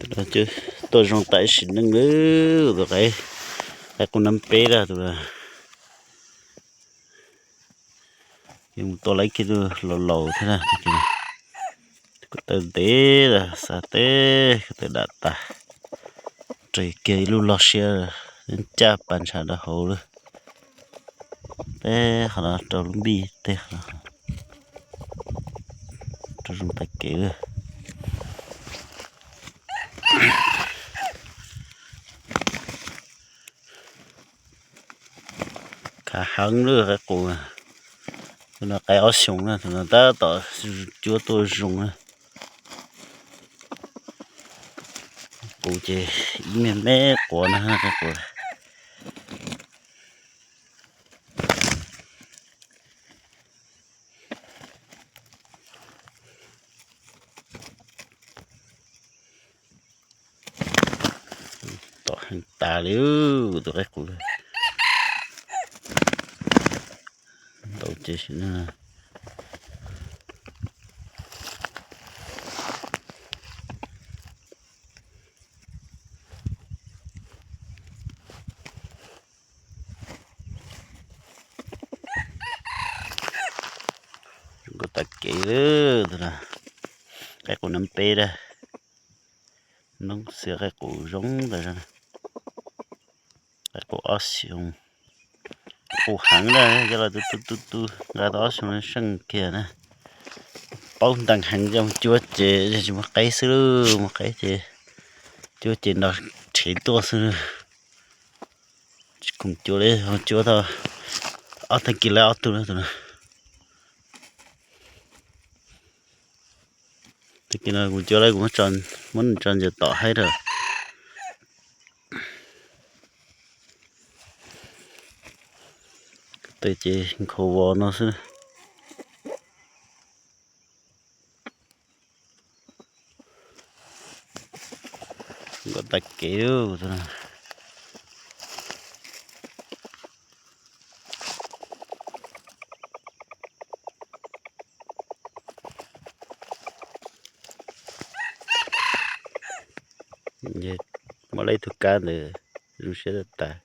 Tuaj zoo tam sim neej lawm, tus qaib, qaib qus nab peb na tus. Ces mus tua lawv kiag tus laus laus thiab na. Ko taw ntev lawm, xav teb ko taw dam tas, raws kiag ib lub log siab, ncaj pas ntshav rau hauv lawm. Teb qhov no rau lub npij teb qhov no, rau zoo tag kev lawm. Khav heev lawm qaib qus. Tus no qaib ob xyoos na, tus no tab tom cuab tuaj zoo na. Qus ces ib me me quav na, qaib qus. Tom heev tas li tus qaib qus. Ntau ces sim no ko taw kev lawm tus no. Qaib qus nab peb na. Noob xwb qaib qus zoo tas zog. Qaib qus ob xyoos, qus heev na, coj los tu tu tu tu nqa tau ob xyoos seej kiag na. Paub ntees heev coj mus cuab ces tsis muaj qaib xwb, muaj qaib ces cuab ces nrov rhev tuaj xwb. Tsis khoom cuab li, cuab tau ob tag kis lawm ob tug na tus no. Tag kis no kuv cuab lawm kuv muab nws tso ntsia tom haib lawm. Tes ces nkhaus vos no xwb. Nkauj tag kev. Muab lawv ib tug kab ntawd zoo siab tag tas.